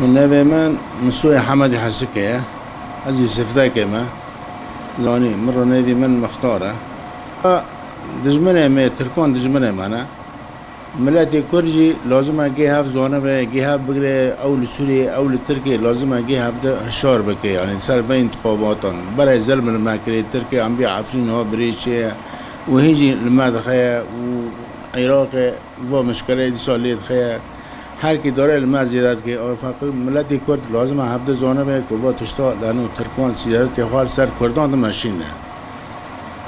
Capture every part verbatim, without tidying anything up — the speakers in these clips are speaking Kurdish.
Min nevê min Misoyê Hemedî Hesikê ye. Ez jî Sifdekê me. Zanî, min re nevî min Mixtar e. Dijminê me, Tirkan dijminê me ne. Miletê Kurd jî lazim e gê hev zanibe, gê hev bigire, ew li Sûriyê, ew li Tirkiyê lazim e gê hev de hişar bike, yanî ser vê întixabatan. Berê zilm li me kirê, Tirkiye em bê Efrîn ha birêz çê ye û hîn jî li me dixe ye û Iraqê va mişkeleyê dîsa lê dixe ye. Her kî dare li me zêde dike. Feqî miletê Kurd lazim e hev de zanibe ku va tişta leno Tirkan sîyasetê xwe li ser Kurdan dimeşîne.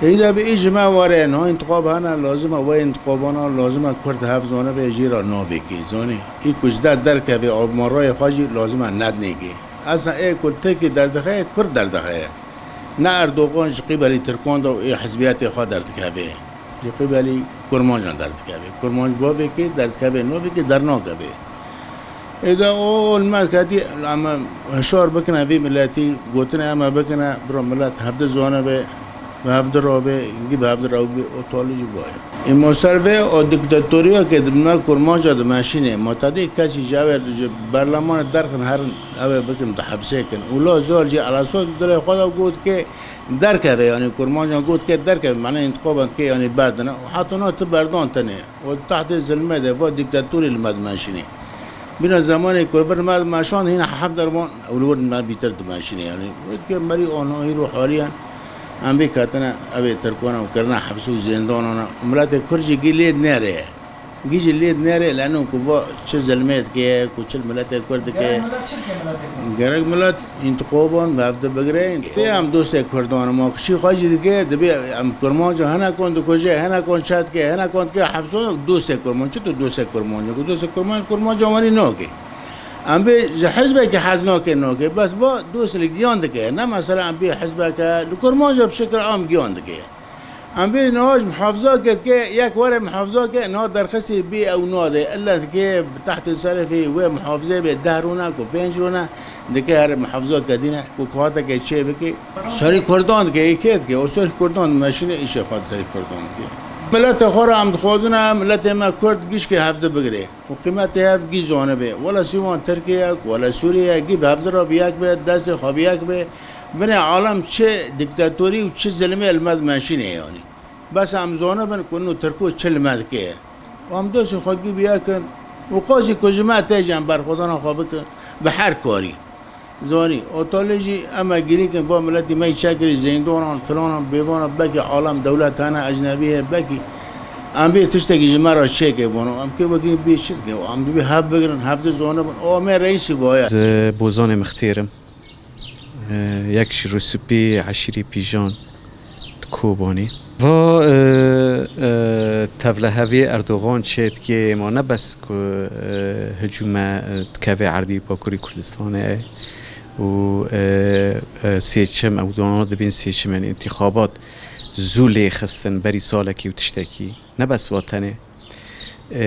Îda bi î ji me were, niha întixab hene, lazim e wê întixabana, lazim e Kurd hev zanibe jê re navêkê. Zanî, î ku ji de derkeve, avmarayê xwe jî lazim e nednêkê. Esa ê ku Tirkî derdixe, Kurd derdixe. Ne Erdogan ji qîbelî Tirkan de û ê hizbiyetê xwe derdikeve. Ji qîbelî Kurmancan derdikeve. Kurmanc bavêkê derdikeve, navêkê dernakeve. Êde o, o li me ketî, em hişar bikine vî miletî, gotinê em e bikine, bira milet hevdi zane be, bi hevdi rabe, gî bi hevdi rabe, o talî jî baye. Î ma ser vê o diktatoriya ke di me kurmanca dimeşîne, ma tadê kesî ji ew ê ji berlemanê derxin herin, ew ê bikin di hepsê kin. Û la zor jî Elesad dilê xwe de got ke derkeve, yanî kurmancan got ke derkeve, mane întixaban dike, yanî berdine. Û heta na ti berdan tenê. Û tahtê zilmê de va diktatorî li me dimeşînê. Bîna zemanê ku vir li me dimeşand, hîna heft derman ew li wir me bîtir dimeşînê. Yanî wê dike merî ana îro haliyen em bê ketine evê Tirkana û kirine hepsê û zêndanana. Miletê Kurd jî gî lê dinêre. Gî jî lê dinêre leno ku va çi zilmê dike, ku çi li miletê Kurd dike. Gerek milet çi bike miletê Kurd? Gerek milet întixaban bi hev de bigire. Pê em dostê Kurdan, ma kişî xwe jî dike, dibê em kurmanca hinekan dikuje, hinekan çet dike, hinekan dike hepsan, dostê kurman, çi tu dostê kurmanca? Ku dostê kurman, kurmanca wanî nake. Em bê ji hizbekî hez nake, nake. Bes va dost li giyan dike. Ne mesela em bê hizbeke, li kurmanca bi şekil am giyan dike. Em bê niha ji muhafiza ke dike, yek were muhafiza ke, niha derxisê bê ew nade. Illa dike bi tehtê serefê wê muhafizê bê deh rûne ku pênc rûne, dike here muhafiza ke dîne ku kuhateke çê bike. Serî Kurdan dike, yê kê dike, o serî Kurdan dimeşîne, îşê xwe serî Kurdan dike. Miletê xwe re em dixwazin e, miletê me Kurd gişkê hevdi bigire. Û qîmetê hev gî zanibe. Wela sîwan Tirkê ye, wela Sûriyê ye, gî bi hevdi re bi yek be, destê xwe bi yek be. Binê alem çi diktatorî û çi zilimê li me dimeşîne yanî. Bes em zanibin ku nû Tirko çi li me dike. Û em destê xwe gî bi yek in. Û qasî ku ji me tê jî em berxwedana xwe bikin bi her karî. Zanî, otalê jî em e girîkin va miletî me yî çekirî zêndonan, filanan, bêvanan, belkî alem dewlet hene, ecnebî heye, belkî em bê tiştekî ji me re çêke vano. Em kê wekî bê çi dike? Em dibê hev bigirin, hev de zone bin. O me reîsî vaye. Ez Bozanê Mixtêr im. E, yek ji Rusipî eşîrî Pîjan. Kobanî. Va, e, e, tevlehevî Erdogan çê dikê, ma ne bes ku, e, hicûme, e, dikeve erdî Bakurî Kurdistanê û, e, e, seçim, ew dana dibên seçimên întîxabat zû lê xistin berî salekî û tiştekî. Ne bes va tenê. E,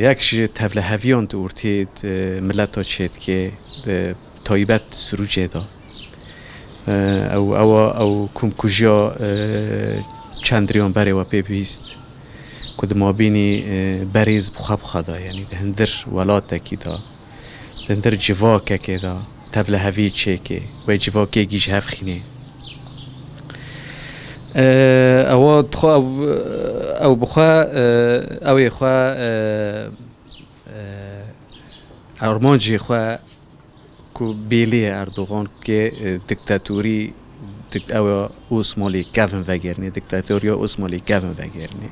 yek ji tevleheviyan di ortê, e, mileta çê dike, e, taybet Sirûcê de. E, ew, ewa, ew komkujiya, e, çend riyan berê we pê bihîst, ku di mabînî, e, berêz bi xwe bi xwe de, yanî di hindir welatekî de, di hindir civakekê de, tevlehevî çêkê, wê civakê gî ji hev xînê. E, ewa dixwe, ew, ew bi xwe, e, ew ê xwe, e, e, armancê xwe ku bêlê ye Erdogan ke, e, diktatorî, dik-, ew ya Osmanlî kevin vegerinê, diktatoriya Osmanlî kevin vegerinê.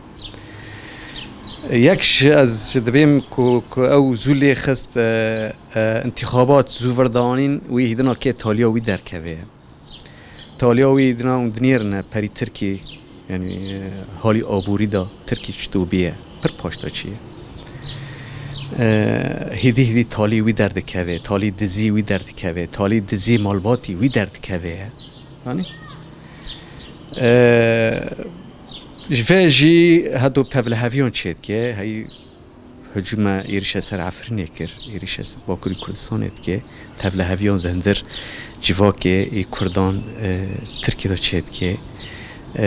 Yek ji ez ji dibêm ku, ku ew zû lê xist, e, e, întîxabat zû vir danîn, wî hîdina kê taliya wî derkeve. Taliya wî dina û dinêrine perî Tirkî, yanî, e, halî aborî de Tirkî çito bîye, pir paşta çi ye. E, hêdî hêdî talî wî derdikeve, talî dizî wî derdikeve, talî dizî malbatî wî derdikeve ye. Yanî, e, ji vê jî heto bi tevliheviyan çêdike, hey, hicûme êrişe ser Efrînê kir, êrişe ser Bakurî Kurdistanê dike, tevliheviyan di hindir civakê ê Kurdan, e, Tirkiyê de çêdike. E,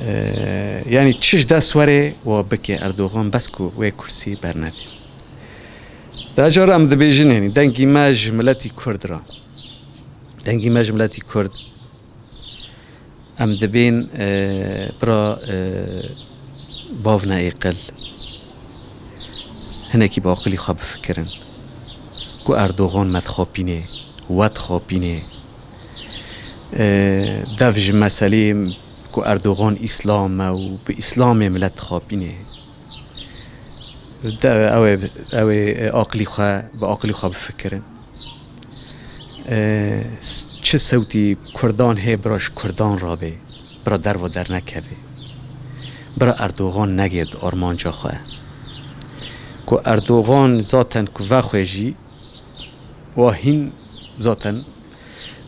e, yanî çi ji dest were wa bike Erdogan bes ku wê kursî bernede. Decar em dibêjin, yanî dengî me ji miletî Kurd re. Dengî me ji miletî Kurd. Em dibên, e, bira, e, bavne êqil. Hinekî bi aqilî xwe bifikirin. Ku Erdogan me dixapînê, we dixapînê. E, dev ji meselê ku Erdogan Îslam e û bi Îslamê milet dixapînê. De, ew ê, ew ê, e, aqilî xwe, bi aqilî xwe bifikirin. E, s-, çi sewtî Kurdan hê bira ji Kurdan rabê, bira derva dernekevê. Bira Erdogan negê di armanca xwe. Ku Erdogan zaten ku vexwe jî, wa hîn zaten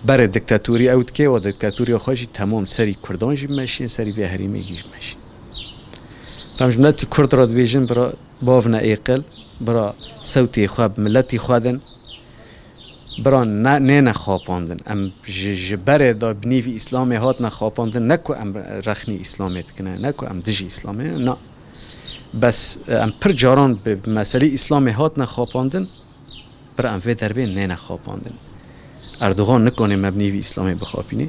berê diktatorî ew dike, wa diktatoriya xwe jî temam serî Kurdan jî meşîn, serî vê herêmê jî meşîn. Em ji miletî Kurd re dibêjin, bira bavne êqil, bira sewtê xwe bi miletî xwe din, bira ne, nêne xapandin. Em ji, ji berê de bi nîvî Îslamê hatine xapandin, ne ku em rexnî Îslamê dikine, ne ku em dijî Îslamê ne, na. Bes, e, em pir caran bi, bi meselî Îslamê hatine xapandin, bira em vê derbê nêne xapandin. Erdogan nikane me bi nîvî Îslamê bixapînê.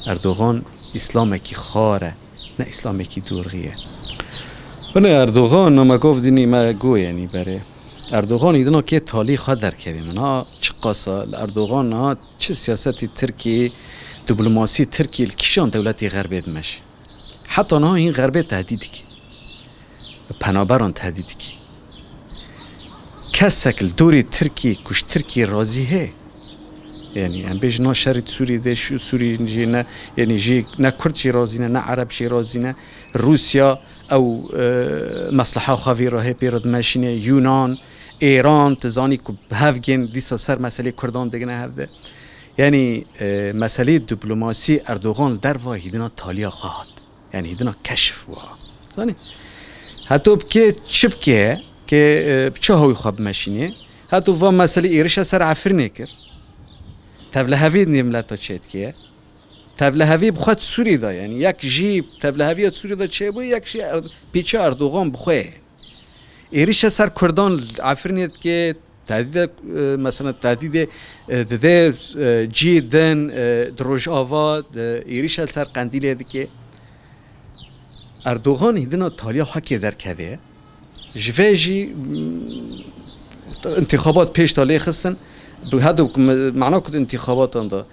Erdogan Îslamekî xar e, ne Îslamekî dorxî ye. Binê Erdogan, me gov dînî me go, yanî berê. Erdogan îdina kê talî xwe derkevê min. Ha çiqasa li Erdogan niha çi siyasetî Tirkî, diplomasî Tirkî li kîjan dewletê xerbê dimeşe. Heta niha hîn xerbê tehdît dike. Bi penaberan tehdît dike. Kesek li dorê Tirkî ku ji Tirkî razî hê. Yanî em bêjin na şerî di Sûrî de, şu Sûrî jî ne, yanî jî ne Kurd jî razî ne, ne Ereb jî razî ne. Rûsya ew, e, mesleha xwe vî rahê pê re dimeşîne, Yûnan, Êran, tu zanî ku bi hev gên dîsa ser meselê Kurdan digine hev de. Yanî, e, meselê diplomasî Erdogan li derva hîdina taliya xwe hat. Yanî hîdina keşif bû ha. Zanî? Heto bi kê çi bike, kê, e, bi çi hawî xwe bimeşînê? Heto va meselê êrişa ser Efrînê kir. Tevlihevî nê mileta çêdike. Tevlihevî bi xwe di Sûrî de, yanî yek jî tevliheviya di Sûrî de çêbû, yek jî Er-, pîça Erdogan bi xwe ye. Êrişa ser Kurdan li Efrînê dike, tehdîde, e, mesela tehdîdê, e, dide, e, cî din, e, di Rojava, di êrişa ser Qendîlê dike. Erdogan hîdina taliya xwe kê derkeve. Ji vê jî, mm, întîxabat pêş de lê xistin. Bi hado ku me-, mana ku di întîxabatan de,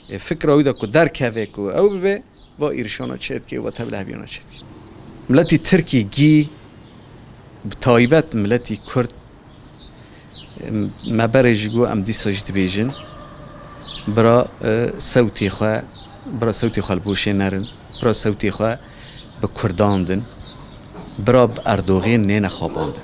e, fikra wî de ku derkeve ku ew bibe, va êrişana çêdike, va tevliheviyana çêdike. Miletî Tirkî gî, bi taybet miletî Kurd, em, me berê jî got, em dîsa jî dibêjin, bira, e, sewtê xwe, bira sewtê xwe li boşê nerin, bira sewtê xwe bi Kurdan din, bira bi Erdogan nêne xapandin.